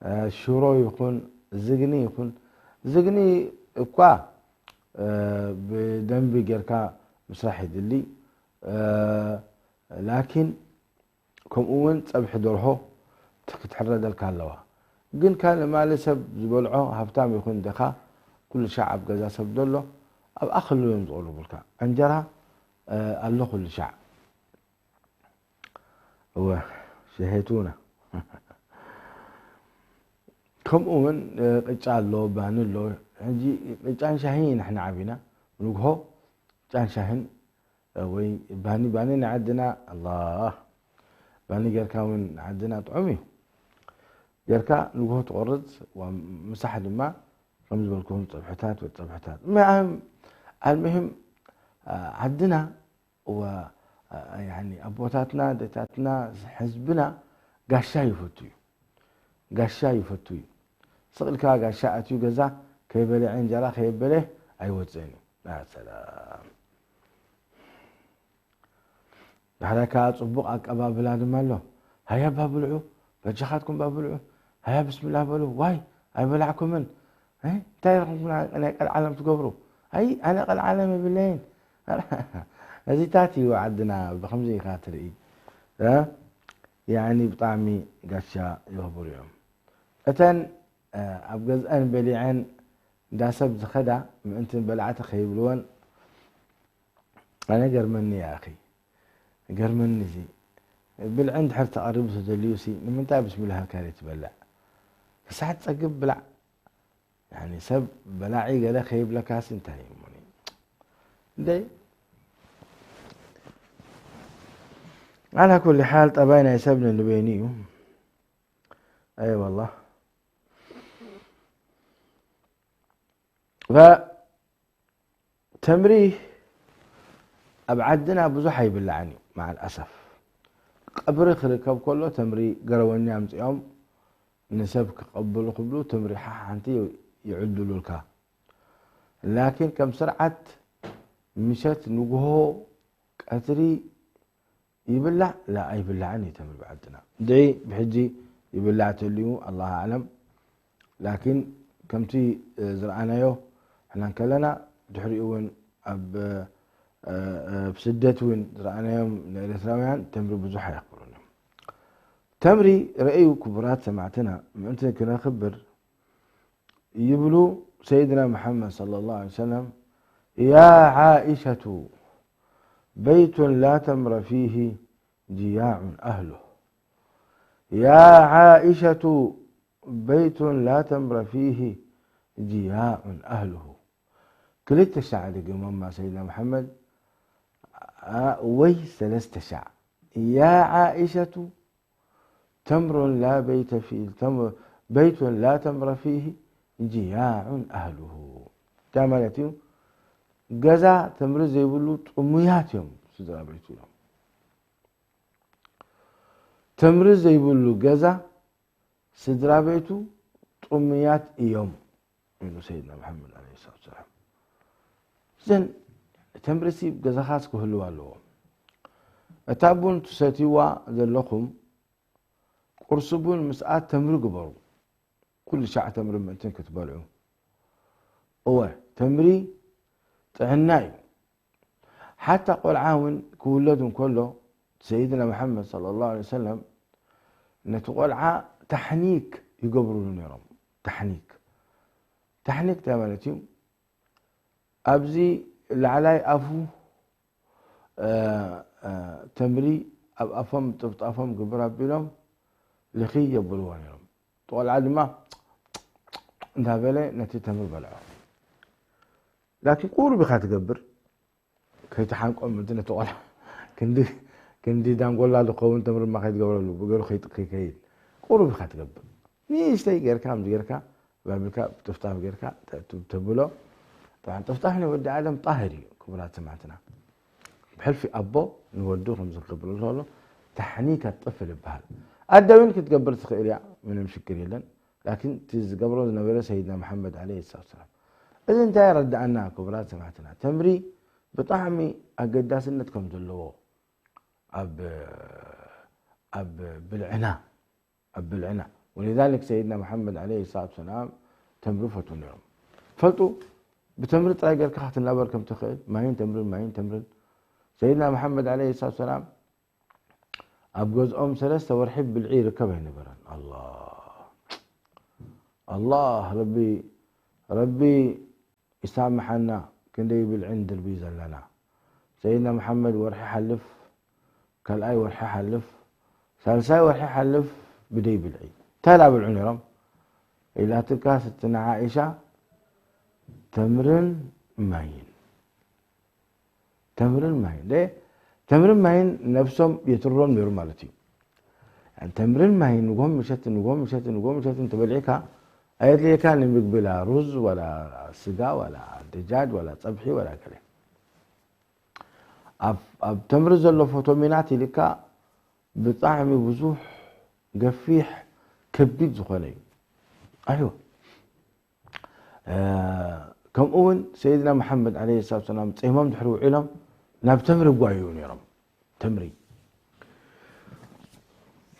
እ፣ ሽሮ ይኹን፣ ዝግኒ ይኹን፣ ዝግኒ እኳ፣ እ፣ ብደንቢ ጌርካ ምስራሕ ይድሊ። እ፣ ላኪን ከምኡ እውን ጸብሒ ደርሆ ክትሕረደልካ ኣለዋ። ግን ካልእ ማሊ ሰብ ዝበልዖ ሃብታም ይኹን ድኻ፣ ኩሉ ሻዕ ኣብ ገዛ ሰብ ደሎ፣ ኣብኣ ክሉ እዮም ዝቕርቡልካ። እንጀራ፣ እ፣ ኣሎ ኩሉ ሻዕ። እወ፣ ሸሄቱና። ከምኡ እውን፣ እ፣ ቅጫ ኣሎ፣ ባኒ ኣሎ። ሕጂ ቅጫን ሻሂ ንሕና ዓቢና፣ ንግሆ ቅጫን ሻሂን፣ እ፣ ወይ ባኒ፣ ባኒ ንዓድና፣ ኣላህ፣ ባኒ ጌርካ እውን ንዓድና ጥዑም እዩ። ጌርካ ንግሆ ትቆርጽ፣ ዋ-፣ ምሳሕ ድማ ከም ዝበልኩም ጸብሕታት፣ ወጸብሕታት። እም-፣ ኣልምሂም፣ እ፣ ዓድና ወ-፣ ያኒ ኣቦታትና፣ ኣዴታትና፣ ህዝብና ጋሻ ይፈቱ እዩ። ጋሻ ይፈቱ እዩ። ስቕ ኢልካ ጋሻ ኣትዩ ገዛ ከይበልዐ፣ እንጀራ ከየበለ ኣይወፅእን እዩ። ያ ሰላም። ዳሕራይ ከዓ ፅቡቕ ኣቀባብላ ድማ ኣሎ። ሃያ ባ ብልዑ፣ በጃኻትኩም ባ ብልዑ፣ ሃያ ብስምላህ በሉ። ዋይ ኣይበላዕኩምን። እ? እንታይ ኢኹም ናይ፣ ናይ ቀልዓለም ትገብሩ? ኣይ፣ ኣነ ቀልዓለም የብለይን። እዚታት እዩ ዓድና፣ ብኸምዚ ኢኻ ትርኢ። እ? ያኒ ብጣዕሚ ጋሻ የኽብሩ እዮም። እተን፣ እ፣ ኣብ ገዝአን በሊዐን እንዳ ሰብ ዝኸዳ ምእንትን በላዕቲ ከይብልወን፣ ኣነ ገርመኒ እያ ኣኺ። ገርመኒ እዚ። ብልዒ እንድሕር ተቐሪቡ ተደልዩ ሲ፣ ንምንታይ ብስሚላህ ከይትበልዕ? ክሳዕ ትጸግብ ብላዕ። ያኒ ሰብ በላዒ ገለ ከይብለካሲ እንታይ እዩ እሞኒ? እንደይ? ዓላ ኩሊ ሓል ጠባይ ናይ ሰብ ነንበይኑ እዩ። ኣይ ዋላህ። ፈ-፣ ተምሪ ኣብ ዓድና ብዙሕ ኣይብላዕን እዩ፣ መዓል ኣሰፍ። ቀብሪ ክርከብ ከሎ ተምሪ ገረወኛ ኣምጺኦም ንሰብ ክቐብሉ ክብሉ ተምሪ ሓ-፣ ሓንቲ ይዕድሉልካ። ላኪን ከም ስርዓት ምሸት፣ ንግሆ፣ ቀትሪ ይብላዕ? ላ፣ ኣይብላዕን እዩ ተምሪ ብዓድና። ድዒ ብሕጂ ይብላዕ ተልዩ፣ ኣላህ ኣዕለም። ላኪን ከምቲ፣ እ፣ ዝረኣናዮ ሕና እንከለና፣ ድሕሪኡ እውን ኣብ፣ እ፣ እ፣ ኣብ ስደት እውን ዝረኣናዮም ንኤርትራውያን ተምሪ ብዙሕ ኣየኽብሩን እዮም። ተምሪ ረእዩ ክቡራት ሰማዕትና ምእንቲ ክነኽብር ይብሉ ሰይድና መሓመድ ሰለላሁ ዐለይሂ ወሰለም፣ "ያ ዓኢሸቱ በይቱን ላ ተምረ ፊሂ ጅያዑን ኣህሉሁ። ያ ዓኢሸቱ በይቱን ላ ተምረ ፊሂ ጅያዑን ኣህሉሁ." ክልተ ሻዕ ደገሞማ ሰይድና መሓመድ፣ ኣ-፣ ወይ ሰለስተ ሻዕ። ያ ዓኢሸቱ ተምሩን ላ በይተ ፊ-፣ ተም-፣ በይቱን ላ ተምረ ፊሂ ጅያዑን ኣህሉሁ። እንታይ ማለት እዩ? ገዛ ተምሪ ዘይብሉ ጥሙያት እዮም ስድራ ቤቱ ኢሎም። ተምሪ ዘይብሉ ገዛ ስድራ ቤቱ ጥሙያት እዮም ኢሉ ሰይድና መሓመድ ዓለይሂ ሰላቱ ወሰላም። እዘን ተምሪሲ ገዛኻስ ክህልው ኣለዎ። እታ ቡን ትሰትይዋ ዘለኹም ቁርሲ ቡን ምስኣ ተምሪ ግበሩ። ኩሉ ሻዕ ተምሪ ምእንትን ክትበልዑ። እወ፣ ተምሪ ጥዕና እዩ። ሓታ ቆልዓ እውን ክውለድ እንከሎ ሰይድና መሓመድ ሰለላሁ ዐለይሂ ወሰለም ነቲ ቆልዓ ታሕኒክ ይገብሩሉ ነይሮም። ታሕኒክ። ታሕኒክ እንታይ ማለት እዩ? ኣብዚ ላዕላይ ኣፉ፣ እ፣ እ፣ ተምሪ ኣብ ኣፎም ጥፍጣፎም ግብር ኣቢሎም ልኽይ የብልዎ ነይሮም። እቲ ቆልዓ ድማ እንዳበለ ነቲ ተምሪ በልዖ። ላኪን ቁሩብ ኢኻ ትገብር፣ ከይትሓንቆም ምእንቲ ነቲ ቆልዓ ክንዲ፣ ክንዲ ዳንጎላ ዝኸውን ተምሪ ድማ ከይትገብረሉ፣ ብገሩ ከይጥ-፣ ከይከይድ ቁሩብ ኢኻ ትገብር። ንእሽተይ ጌርካ፣ ከምዚ ጌርካ፣ ባቢልካ፣ ብጥፍጣፍ ጌርካ ተ-፣ ተ-፣ ተብሎ፣ እታ طبعا ጥፍጣፍ ናይ ወዲ ኣደም ጣህር እዩ። ክቡራት ሰማዕትና፣ ብሕልፊ ኣቦ ንወዱ ከምዚ ክገብር ከሎ ታሕኒክ ኣጥፍል ይበሃል። ኣደ እውን ክትገብር ትኽእል እያ፣ ምንም ሽግር የለን። ላኪን እቲ ዝገብሮ ዝነበረ ሰይድና መሓመድ ዓለይሂ ሰላቱ ወሰላም። እዚ እንታይ የረድኣና? ክቡራት ሰማዕትና፣ ተምሪ ብጣዕሚ ኣገዳስነት ከም ዘለዎ ኣብ ኣብ ብልዕና ኣብ ብልዕና ወሊዛሊክ ሰይድና መሓመድ ዓለይሂ ሰላቱ ወሰላም ተምሪ ፈትዉ ነይሮም። ፈልጡ፣ ብተምሪ ጥራይ ጌርካ ክትናበር ከም ትኽእል፣ ማይን ተምርን ማይን ተምርን። ሰይድና መሓመድ ዓለይሂ ሰላቱ ወሰላም ኣብ ገዝኦም ሰለስተ ወርሒ ብልዒ ይርከብ ኣይነበረን። ኣላ ኣላ ረቢ ረቢ ይሳምሓና። ክንደይ ብልዒ ንድርቢ ዘለና። ሰይድና መሓመድ ወርሒ ሓልፍ፣ ካልኣይ ወርሒ ሓልፍ፣ ሳልሳይ ወርሒ ሓልፍ ብደይ ብልዒ። እንታይ ዳብልዑ ነይሮም? ኢላትካ ስትና ዓኢሻ፣ ተምርን ማይን። ተምርን ማይን ደ ተምርን ማይን ነብሶም የትርሮም ነይሩ ማለት እዩ። ተምርን ማይን ንጎም ምሸትን ንጎም ምሸትን ንጎም ምሸትን ተበልዒካ ኣየድልየካ ንምግቢ ላ ሩዝ ዋላ ስጋ ዋላ ደጃጅ ዋላ ፀብሒ ዋላ ገለ። ኣብ ተምሪ ዘሎ ፎቶሚናት ኢልካ ብጣዕሚ ብዙሕ ገፊሕ ከቢድ ዝኾነ እዩ። ኣይዋ ከምኡ እውን ሰይድና መሓመድ ዓለይሂ ሰላቱ ሰላም ፂሞም ድሕሪ ውዒሎም ናብ ተምሪ ይጓዩ ነይሮም። ተምሪ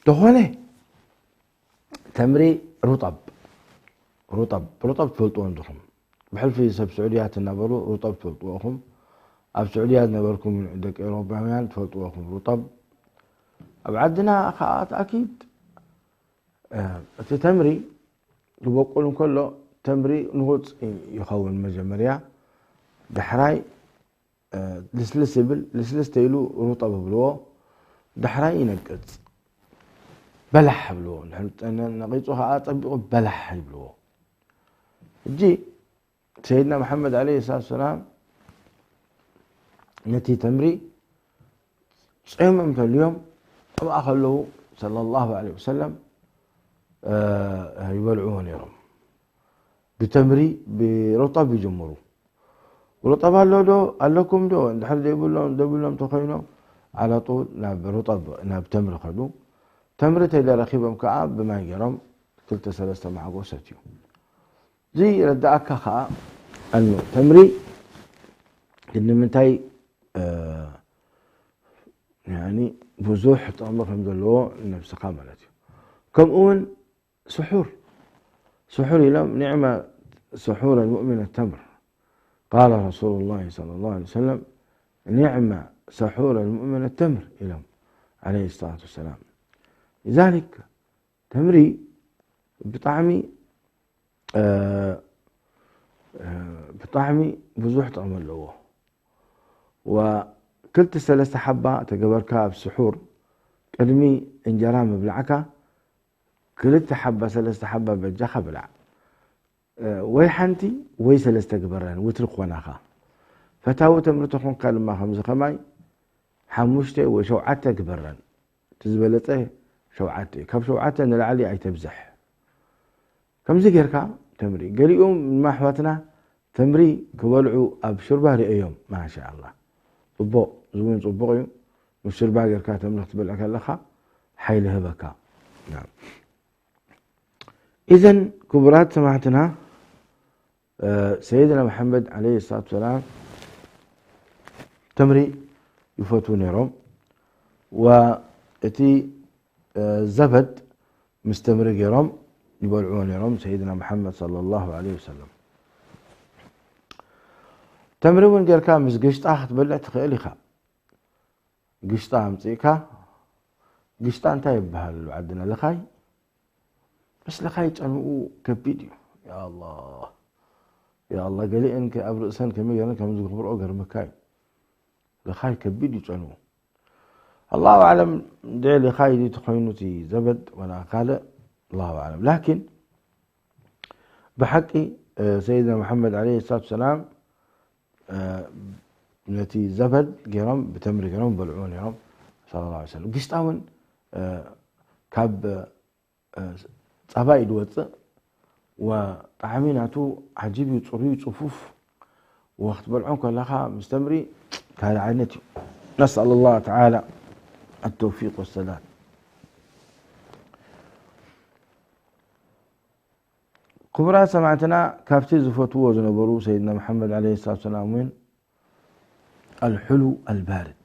ተኾነ ተምሪ ሩጠብ ሩጠብ ሩጠብ ትፈልጥዎ እንዲኹም። ብሕልፊ ሰብ ስዑድያ ትነበሩ ሩጠብ ትፈልጥዎ ኢኹም። ኣብ ስዑድያ ዝነበርኩም ደቂ ኤሮፓውያን ትፈልጥዎ ኢኹም ሩጠብ። ኣብ ዓድና ከዓ ተኣኪድ እቲ ተምሪ ክበቁል እንከሎ ተምሪ ንቑፅ ይኸውን መጀመርያ። ዳሕራይ ልስልስ ይብል። ልስልስ ተይሉ ሩጠብ ይብልዎ። ዳሕራይ ይነቅፅ በላሕ ይብልዎ። ነቒፁ ከዓ ፀቢቑ በላሕ ይብልዎ። እጂ ሰይድና መሓመድ ዓለይሂ ሰላቱ ሰላም ነቲ ተምሪ ጾይሞም ተልዮም ኣብኣ ከለዉ ሰለላሁ ዐለይሂ ወሰለም ይበልዕዎ ነይሮም። ብተምሪ ብሩጠብ ይጅምሩ። ሩጠብ ኣሎ ዶ ኣለኩም ዶ? እንድሕር ዘይብሎም ዘይብሎም ተኮይኖም ዓላጡ ናብ ሩጠብ ናብ ተምሪ ከዱ። ተምሪ ተይለረኪቦም ከዓ ብማይ ገይሮም ክልተ ሰለስተ ማዕጎ ሰትዩ። እዚ ረዳእካ ከዓ ኣኑ ተምሪ ንምንታይ ብዙሕ ጥቕሚ ከም ዘለዎ ነብስኻ ማለት እዩ። ከምኡ እውን ስሑር ስሑር ኢሎም ኒዕማ ስሑር ልሙእሚን ተምር ቃለ ረሱሉ ላ ለ ላ ሰለም ኒዕማ ስሑር ልሙእሚን ተምር ኢሎም ለ ሰላት ወሰላም። ሊዛሊክ ተምሪ ብጣዕሚ ብጣዕሚ ብዙሕ ጥቕሚ ኣለዎ። ክልተ ሰለስተ ሓባ ተገበርካ ኣብ ስሑር ቅድሚ እንጀራ ምብላዕካ ክልተ ሓባ ሰለስተ ሓባ በጃኻ ብላዕ። ወይ ሓንቲ ወይ ሰለስተ ግበረን ውትሪ ክኾናኻ። ፈታዊ ተምሪ ተኾንካ ድማ ከምዚ ከማይ ሓሙሽተ ወይ ሸውዓተ ግበረን። እቲ ዝበለፀ ሸውዓተ እዩ። ካብ ሸውዓተ ንላዕሊ ኣይተብዝሕ። ከምዚ ጌርካ ተምሪ ገሊኦም ድማ ኣሕዋትና ተምሪ ክበልዑ ኣብ ሽርባ ርእዮም። ማሻኣላ ፅቡቕ፣ እዚ እውን ፅቡቕ እዩ። ምስ ሽርባ ጌርካ ተምሪ ክትበልዕ ከለኻ ሓይሊ ህበካ። ኢዘን ክቡራት ሰማዕትና ሰይድና መሓመድ ዓለይሂ ሰላቱ ሰላም ተምሪ ይፈትዉ ነይሮም። ወእቲ ዘበድ ምስ ተምሪ ገይሮም ይበልዕዎ ነይሮም ሰይድና መሓመድ ሰለላሁ ዓለይሂ ወሰለም። ተምሪ እውን ጌርካ ምስ ግሽጣ ክትበልዕ ትኽእል ኢኻ። ግሽጣ ኣምፂእካ፣ ግሽጣ እንታይ ይበሃል ዓድና? ልኻይ። በስ ልኻይ ጨንኡ ከቢድ እዩ። ያኣላ ያኣላ፣ ገሊአን ኣብ ርእሰን ከመይ ገይረን ከም ዝገብርኦ ገርመካ እዩ። ልኻይ ከቢድ እዩ ጨንኡ። ኣላሁ ኣዕለም ድዒ ልኻይ ድዩ ተኾይኑ እቲ ዘበድ ወላ ካልእ ኣላሁ ኣዕለም። ላኪን ብሓቂ ሰይድና መሓመድ ዓለይሂ ሰላቱ ሰላም ነቲ ዘበድ ገይሮም ብተምሪ ገይሮም በልዕዎ ነይሮም። ሰለላሁ ዐለይሂ ወሰለም። ግሽጣ እውን ካብ ፃባ እዩ ዝወፅእ። ወጣዕሚ ናቱ ዓጂብ እዩ፣ ፅሩይ፣ ፅፉፍ። ወክትበልዖ ከለኻ ምስ ተምሪ ካልእ ዓይነት እዩ። نسأل الله تعالى التوفيق والسداد. ክቡራት ሰማዕትና፣ ካብቲ ዝፈትዎ ዝነበሩ ሰይድና መሓመድ ዓለይሂ ሰላቱ ወሰላም እውን الحلو البارد،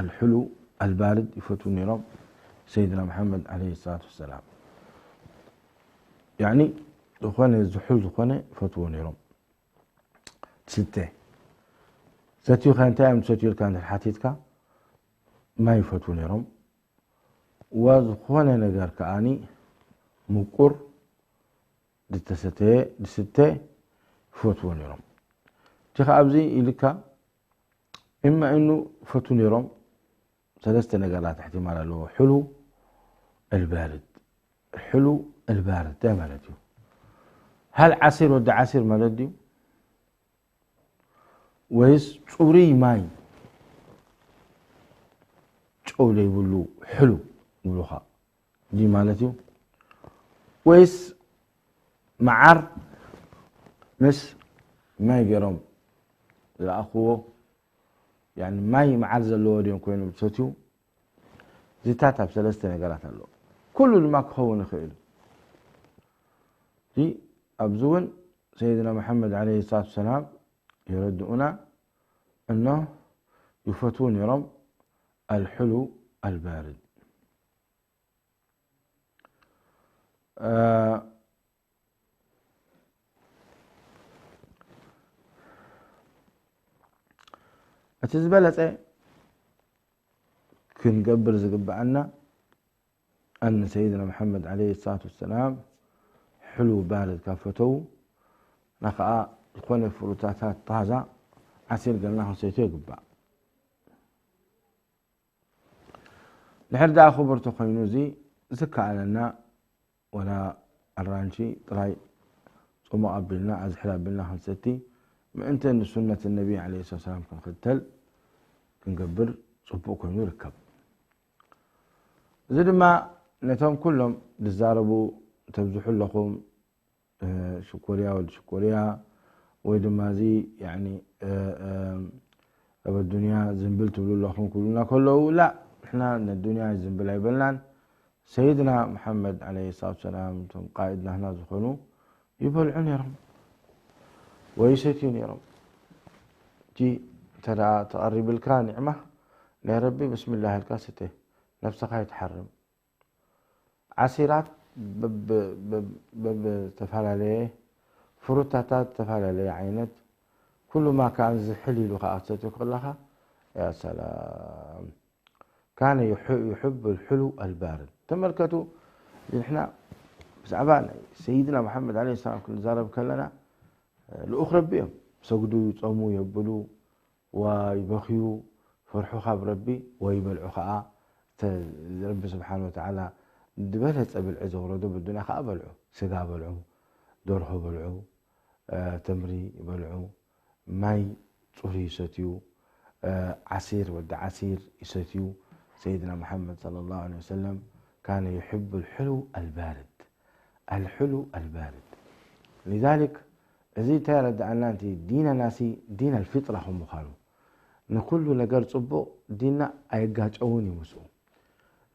الحلو البارد ይፈትዉ ነይሮም ሰይድና መሓመድ ዓለይሂ ሰላቱ ወሰላም። ያኒ ዝኾነ ዝሑል ዝኾነ ይፈትዎ ነይሮም። ትስተ ሰትዩኻ እንታይ እዮም ትሰትዩ ኢልካ እንድሕር ሓቲትካ ማይ ይፈትዉ ነይሮም። ወዝኾነ ነገር ከኣኒ ምቁር ዝተሰተየ ዝስተ ይፈትዎ ነይሮም። እቲ ከኣ ኣብዚ ኢልካ እማ እኑ ይፈትዉ ነይሮም። ሰለስተ ነገራት እሕትማል ኣለዎ። ሕሉ ኣልባርድ፣ ሕሉ ኣልባርድ እንታይ ማለት እዩ? ሃል ዓሲር ወዲ ዓሲር ማለት ድዩ? ወይስ ጽሩይ ማይ ጨው ዘይብሉ ሕሉ ይብሉኻ ድዩ ማለት እዩ? ወይስ መዓር ምስ ማይ ገይሮም ዝለኣኽዎ፣ ያኒ ማይ መዓር ዘለዎ ድዮም ኮይኖም ዝሰትዩ? ዝታት ኣብ ሰለስተ ነገራት ኣሎ። ኩሉ ድማ ክኸውን ይኽእል እዩ። እዚ ኣብዚ እውን ሰይድና መሓመድ ዓለይሂ ሰላቱ ወሰላም የረድኡና፣ እኖ ይፈትዉ ነይሮም ኣልሕሉ ኣልባርድ። እ፣ እቲ ዝበለጸ ክንገብር ዝግብኣና፣ ኣን ሰይድና መሓመድ ዓለይሂ ሰላቱ ወሰላም ሕሉ ባርድ ካብ ፈተዉ፣ ንኸኣ ዝኾነ ፍሩታታት ታዛ ዓሲር ገርና ክንሰትዮ ይግባእ። ድሕር ደኣ ክቡር ተኾይኑ፣ እዚ ዝከኣለና ወላ ኣራንሺ ጥራይ ጽሙቕ ኣቢልና፣ ኣዝሕል ኣቢልና ክንሰቲ፣ ምእንተ ንሱነት ነቢ ዓለይሂ ሰላም ክንኽተል ክንገብር ጽቡቕ ኮይኑ ይርከብ። እዚ ድማ ነቶም ኩሎም ዝዛረቡ ተብዝሑ ኣለኹም፣ እ፣ ሽኮርያ ወዲ ሽኮርያ፣ ወይ ድማ እዚ፣ ያኒ፣ እ፣ እ፣ ኣብ ኣዱንያ ዝንብል ትብሉ ኣለኹም ክብሉና ከለዉ፣ ላ፣ ንሕና ነዱንያ ዝንብል ኣይበልናን። ሰይድና መሓመድ ዓለይሂ ሰላቱ ወሰላም፣ እቶም ቃኢድ ናህና ዝኾኑ፣ ይበልዑ ነይሮም ወይ ይሰትዩ ነይሮም። እቲ እንተ ደኣ ተቐሪብልካ ኒዕማ ናይ ረቢ፣ ብስሚላህ ኢልካ ስተ፣ ነብስኻ ኣይትሓርም። ዓሲራት በብ-፣ በብ-፣ በብዝተፈላለየ ፍሩታታት፣ ዝተፈላለየ ዓይነት፣ ኩሉ ማ ከኣን ዝሕል ኢሉ ከኣ ክትሰትዮ ከለኻ፣ ያ ሰላም። ካነ ዩሕ-፣ ዩሕቡ ልሕሉ ኣልባርድ። ተመልከቱ፣ ንሕና ብዛዕባ ናይ ሰይድና መሓመድ ዓለይሂ ሰላም ክንዛረብ ከለና፣ ልኡኽ ረቢ እዮም። ሰግዱ፣ ይጾሙ፣ የብሉ፣ ወይ በኽዩ፣ ፈርሑ ካብ ረቢ፣ ወይ በልዑ ከኣ፣ እተ-፣ ረቢ ስብሓን ወተዓላ ዝበለጸ ብልዒ ዘውረዶ ብዱንያ ከኣ በልዑ። ስጋ በልዑ፣ ደርሆ በልዑ፣ እ፣ ተምሪ በልዑ፣ ማይ ጽሩይ ይሰትዩ፣ እ፣ ዓሲር፣ ወዲ ዓሲር ይሰትዩ። ሰይድና መሓመድ ሰለላሁ ዐለይሂ ወሰለም ካነ ዩሕቡ ልሕሉ ኣልባርድ፣ ኣልሕሉ ኣልባርድ። ሊዛሊክ፣ እዚ እንታይ የረድኣና? እቲ ዲነናሲ ዲን ኣልፊጥራ ከም ምዃኑ፣ ንኹሉ ነገር ጽቡቕ ዲንና ኣየጋጨውን እዩ ምስኡ።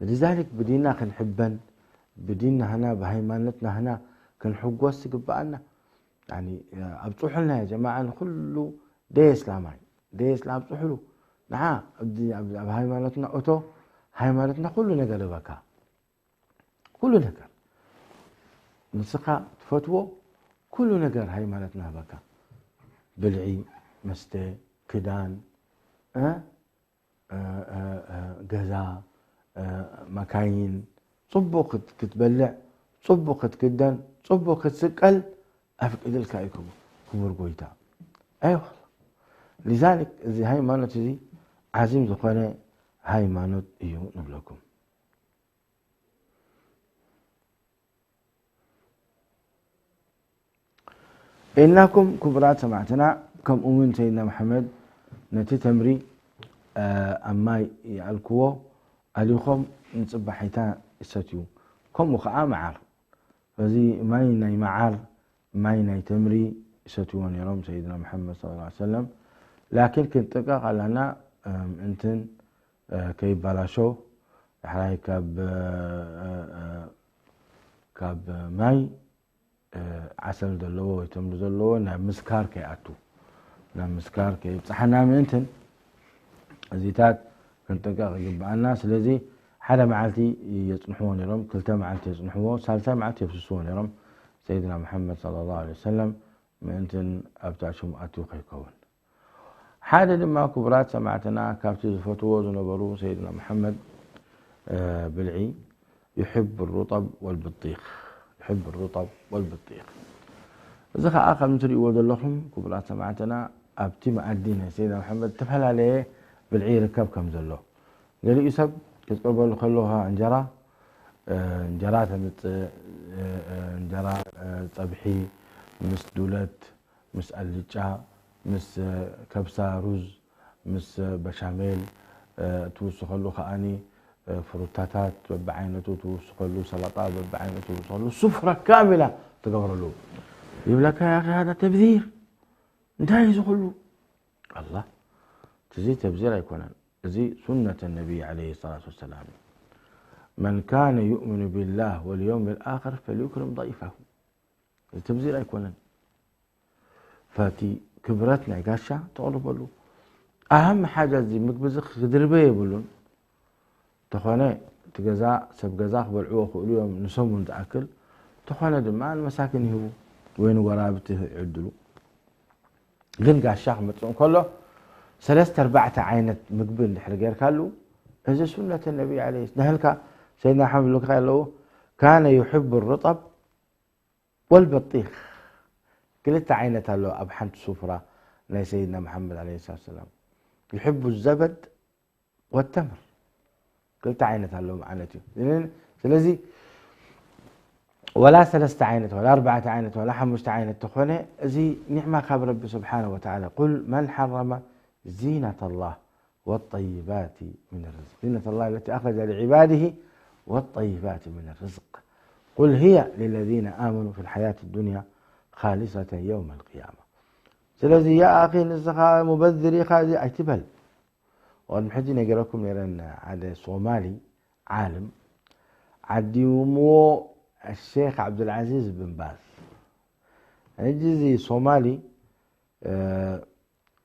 ሊዛሊክ ብዲንና ክንሕበን፣ ብዲን ናህና፣ ብሃይማኖት ናህና ክንሕጎስ ዝግብኣና። ያኒ፣ ኣብጽሑልና ያ ጀማዓ፣ ንኹሉ ደየ እስላማይ፣ ደየ እስላም ኣብጽሑሉ። ንዓ፣ ኣብ ዲ-፣ ኣብ፣ ኣብ ሃይማኖትና እቶ፣ ሃይማኖትና ኩሉ ነገር ይበካ። ኩሉ ነገር ንስኻ ትፈትዎ፣ ኩሉ ነገር ሃይማኖትና ህበካ። ብልዒ፣ መስተ፣ ክዳን፣ እ፣ እ፣ እ፣ እ፣ ገዛ፣ እ፣ መካይን፣ ጽቡቕ ክት-፣ ክትበልዕ፣ ጽቡቕ ክትክደን፣ ጽቡቕ ክትስቀል ኣፍቂድልካ እዩ ክቡ-፣ ክቡር ጎይታ። ኣይዋ። ሊዛሊክ እዚ ሃይማኖት እዚ ዓዚም ዝኾነ ሃይማኖት እዩ ንብለኩም። ኢልናኩም ክቡራት ሰማዕትና፣ ከምኡ እውን ሰይድና መሓመድ ነቲ ተምሪ፣ እ፣ ኣብ ማይ ይኣልክዎ፣ ኣሊኾም ንጽባሒታ ይሰትዩ። ከምኡ ኸዓ መዓር። በዚ ማይ ናይ መዓር፣ ማይ ናይ ተምሪ፣ ይሰትይዎ ነይሮም ሰይድና መሓመድ صلى الله عليه وسلم። ላኪን ክንጥንቀቕ ኣለና፣ ምእንትን ከይባላሾ፣ ዳሕራይ ካብ ካብ ማይ ዓሰል ዘለዎ ወይ ተምሪ ዘለዎ ናብ ምስካር ከይኣቱ፣ ናብ ምስካር ከይብፅሓና ምእንትን እዚታት ክንጥንቀቕ ይግብኣና። ስለዚ ሓደ መዓልቲ የፅንሕዎ ነይሮም፣ ክልተ መዓልቲ የፅንሕዎ፣ ሳልሳይ መዓልቲ የፍስስዎ ነይሮም። ሰይድና መሓመድ صلى الله عليه وسلم ምእንትን ኣብታ ሽም ኣትዩ ከይከውን። ሓደ ድማ ክቡራት ሰማዕትና ካብቲ ዝፈትዎ ዝነበሩ ሰይድና መሓመድ ብልዒ يحب الرطب والبطيخ، يحب الرطب والبطيخ። እዚ ኸዓ ከም ትርእይዎ ዘለኹም ክቡራት ሰማዕትና ኣብቲ መኣዲ ናይ ሰይድና መሓመድ ዝተፈላለየ ብልዒ ይርከብ ከም ዘሎ። ገሊኡ ሰብ ክትቅርበሉ ከለኻ እንጀራ እንጀራ ተምፅእ፣ እንጀራ ፀብሒ ምስ ዱለት፣ ምስ ኣልጫ፣ ምስ ከብሳ ሩዝ፣ ምስ በሻሜል ትውስኸሉ ከዓኒ ፍሩታታት በብዓይነቱ ትውስኸሉ፣ ሰላጣ በብዓይነቱ ትውስኸሉ፣ ሱፍራ ካሚላ ትገብረሉ። ይብለካ ያኺ ሃዳ ተብዚር እንታይ እዩ ዝኹሉ? ኣላ፣ እዚ ተብዚር ኣይኮነን። እዚ ሱነት ነቢይ ዓለይሂ ሰላቱ ወሰላም እዩ። መን ካነ ዩእምኑ ቢላህ ወልየውም ልኣኽር ፈልዩክርም ضይፈሁ። እዚ ተብዚር ኣይኮነን። ፈቲ ክብረት ናይ ጋሻ ተቕርበሉ። ኣሃም ሓጃ እዚ ምግቢ እዚ ክድርበ የብሉን። ተኾነ እቲ ገዛ ሰብ ገዛ ክበልዕዎ ክእሉ እዮም ንሰሙን ዝኣክል። ተኾነ ድማ ንመሳኪን ይህቡ ወይ ንጎራብቲ ይዕድሉ። ግን ጋሻ ክመፅእ እንከሎ ሰለስተ ኣርባዕተ ዓይነት ምግቢ እንድሕር ጌርካሉ፣ እዚ ሱነት ነቢ ዓለይሂ፣ ንህልካ ሰይድና ሓመድ ልካ ኣለዎ፣ ካነ ዩሕቡ ርጠብ ወልበጢኽ። ክልተ ዓይነት ኣሎ ኣብ ሓንቲ ሱፍራ ናይ ሰይድና መሓመድ ዓለይሂ ሰላቱ ሰላም። ዩሕቡ ዘበድ ወተምር። ክልተ ዓይነት ኣሎ ማለት እዩ። ስለዚ ወላ ሰለስተ ዓይነት ወላ ኣርባዕተ ዓይነት ወላ ሓሙሽተ ዓይነት ተኾነ፣ እዚ ኒዕማ ካብ ረቢ ስብሓነ ወተዓላ። ቁል መን ሓረመ ዚነት ኣላህ ወጠይባት ምን ርዝቅ። ዚነት ኣላህ ለቲ ኣኽረጀ ሊዕባድህ ወጠይባት ምን ርዝቅ። ቁል ህየ ሊለዚነ ኣመኑ ፊ ልሓያት ዱንያ ካሊሰተን የውመ ልቅያማ። ስለዚ ያ ኣኺ ንስኻ ሙበዝር ኢኻ እዚ ኣይትበል። ወቅድሚ ሕጂ ነጊረኩም ነይረን ሓደ ሶማሊ ዓልም ዓዲምዎ ሼክ ዓብዱልዓዚዝ ብን ባዝ። ሕጂ እዚ ሶማሊ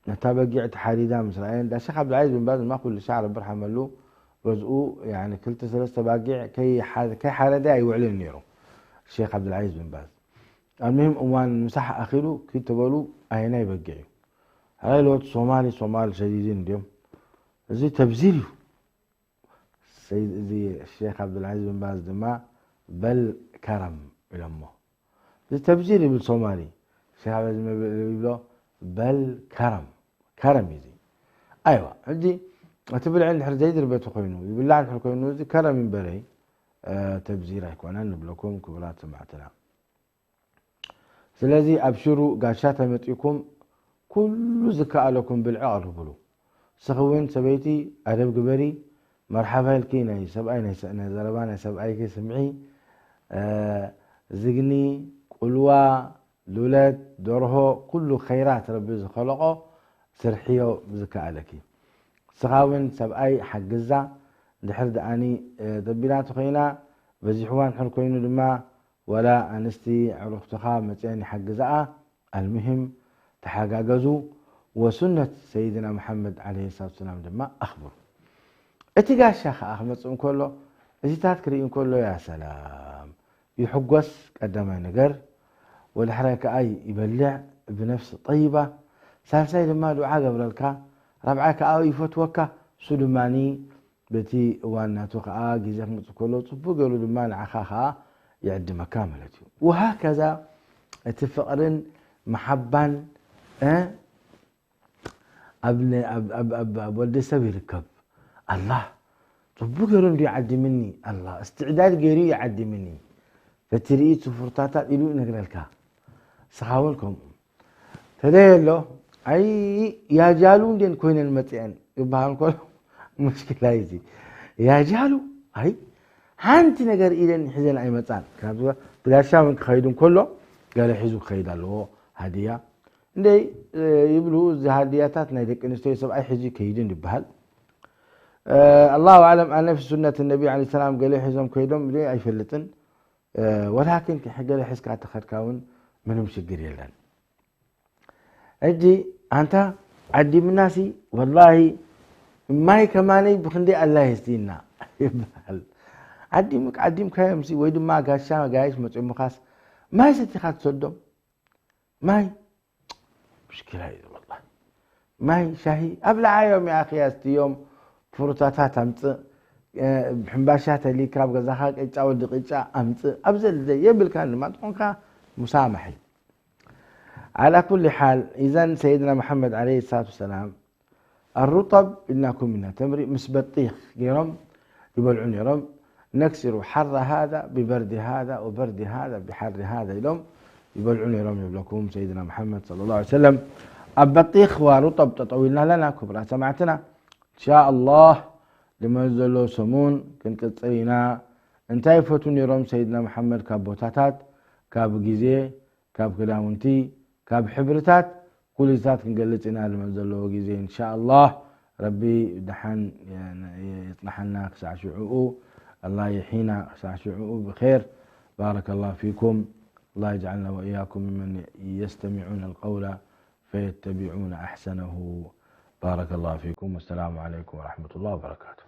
ነታ በጊዕ ተሓሪዳ ምስ ረኣየን፣ ዳ ሼክ ዓብዱልዓዚዝ ብን ባዝ ድማ ኩሉ ሻዕ ረቢ ርሓመሉ ገዝኡ ያኒ ክልተ ሰለስተ ባጊዕ ከይሓረደ ኣይውዕልን ነይሩ ሼክ ዓብዱልዓዚዝ ብን ባዝ። ኣልሙሂም እዋን ምሳሕ ኣኺሉ ኪድ ተበሉ ኣየናይ በጊዕ እዩ? ሕራይ ለወት ሶማሊ ሶማል ሸዲድን እንድዮም። እዚ ተብዚር እዩ። ሰይድ እዚ ሼክ ዓብዱልዓዚዝ ብን ባዝ ድማ በል ከረም ኢሎሞ። እዚ ተብዚር ይብል ሶማሊ። ሼክ ዓብዱልዓዚዝ ብን ባዝ ይብሎ በል ከረም። ከረም እዩ እዚ። ኣይዋ፣ ሕጂ እቲ ብልዒ እንድሕር ዘይድርበቲ ኮይኑ፣ ይብላዕ እንድሕር ኮይኑ፣ እዚ ከረም ይንበረይ፣ እ፣ ተብዚር ኣይኮነን ንብለኩም ክቡራት ሰማዕትና። ስለዚ ኣብሽሩ ጋሻ ተመጺእኩም ኩሉ ዝከኣለኩም ብልዒ ኣቕርብሉ። ንስኺ እውን ሰበይቲ ኣደብ ግበሪ፣ መርሓባ ኢልኪ ናይ ሰብኣይ ናይ ሰ-፣ ናይ ዘረባ ናይ ሰብኣይኪ ስምዒ። እ፣ ዝግኒ፣ ቁልዋ፣ ሉለት፣ ደርሆ፣ ኩሉ ኸይራት ረቢ ዝኸለቖ ስርሕዮ ብዝከኣለኪ። ንስኻ እውን ሰብኣይ ሓግዛ፣ እንድሕር ደኣኒ፣ እ፣ ደቢና ተኾይና በዚሕዋ እንድሕር ኮይኑ ድማ ወላ ኣንስቲ ኣዕሩኽትኻ መፅአን ይሓግዝኣ። ኣልሙሂም ተሓጋገዙ፣ ወሱነት ሰይድና መሓመድ ዓለይሂ ሰላቱ ሰላም ድማ ኣኽብሩ። እቲ ጋሻ ኸዓ ክመፅእ እንከሎ፣ እዚታት ክርኢ እንከሎ፣ ያ ሰላም፣ ይሕጎስ ቀዳማይ ነገር፣ ወዳሕራይ ከኣ ይበልዕ ብነፍሲ ጠይባ፣ ሳልሳይ ድማ ዱዓ ገብረልካ፣ ራብዓይ ከኣ ይፈትወካ፣ እሱ ድማኒ በቲ እዋን ናቱ ከኣ ግዜ ክመጽእ ከሎ ጽቡቅ ገይሩ ድማ ንዓኻ ከኣ ይዕድመካ ማለት እዩ። ወሃከዛ እቲ ፍቕርን መሓባን፣ እ፣ ኣብ ነ-፣ ኣብ፣ ኣብ፣ ኣብ፣ ኣብ ወዲ ሰብ ይርከብ። ኣላህ ጽቡቅ ገይሩ እንድዩ ይዓድምኒ፣ ኣላህ እስትዕዳድ ገይሩ ይዓድምኒ። በቲ ርእይት ስፉርታታት ኢሉ ይነግረልካ። ንስኻ እውን ከምኡ። ተደየሎ፣ ኣይ ያጃሉ እንዴን ኮይነን መጽአን ይበሃል ከሎ፣ ሙሽኪላ እዩ እዚ። ያጃሉ፣ ኣይ ሓንቲ ነገር ኢደን ሒዘን ኣይመጻን። ካብ ትጋሻ እውን ክኸይድ እንከሎ፣ ገለ ሒዙ ክኸይድ ኣለዎ፣ ሃድያ። እንደይ ይብሉ። እዚ ሃድያታት ናይ ደቂ ኣንስትዮ ሰብኣይ ሕዚ ከይድን ይበሃል። ኣላሁ ኣለም፣ ኣነ ፊ ሱነት ነቢ ለ ሰላም ገለ ሒዞም ከይዶም ብ ኣይፈልጥን። ወላኪን ገለ ሒዝካ ተኸድካ እውን ምንም ሽግር የለን። ሕጂ ኣንታ ዓዲምናሲ ወላሂ ማይ ከማነይ ብክንደይ ኣላ የስቲና ይበሃል። ዓዲምክ ዓዲምካዮምሲ ወይ ድማ ጋሻ ጋይሽ መፅሙኻስ ማይ ሰቲኻ ትሰዶም። ማይ ምሽኪላ እዩ ወላ። ማይ ሻሂ ኣብልዓዮም፣ ያኺ ኣስትዮም፣ ፍሩታታት ኣምፅእ፣ ሕምባሻ ተሊካ ኣብ ገዛኻ ቅጫ ወዲ ቅጫ ኣምፅእ። ኣብ ዘልዘ የብልካ ድማ ትኾንካ ሙሳማሒ። ዓላ ኩሊ ሓል፣ ኢዘን ሰይድና መሓመድ ዓለይሂ ሰላቱ ወሰላም ኣሩጠብ ኢልናኩም ኢና፣ ተምሪ ምስ በጢኽ ገይሮም ይበልዑ ነይሮም። ነክሲሩ ሓራ ሃዛ ብበርዲ ሃዛ ወበርዲ ሃዛ ብሓሪ ሃዛ ኢሎም ይበልዑ ነይሮም ይብለኩም ሰይድና መሓመድ ሰለላሁ ዐለይሂ ወሰለም። ኣብ በጢኽ ወሩጠብ ጠጠው ኢልና ኣለና። ክቡራት ሰማዕትና፣ እንሻ ኣላህ ልመን ዘሎ ሰሙን ክንቅፅል ኢና። እንታይ ይፈትዉ ነይሮም ሰይድና መሓመድ ካብ ቦታታት፣ ካብ ግዜ፣ ካብ ክዳውንቲ፣ ካብ ሕብርታት፣ ኩሉታት ክንገልጽ ኢና ልመን ዘለዎ ግዜ እንሻ ኣላህ። ረቢ ደሓን የጽናሓና ክሳዕ ሽዑኡ፣ ኣላህ ይሒና ክሳዕ ሽዑኡ ብኼር። بارك الله فيكم. الله يجعلنا وإياكم ممن يستمعون القول فيتبعون أحسنه. بارك الله فيكم والسلام عليكم ورحمة الله وبركاته.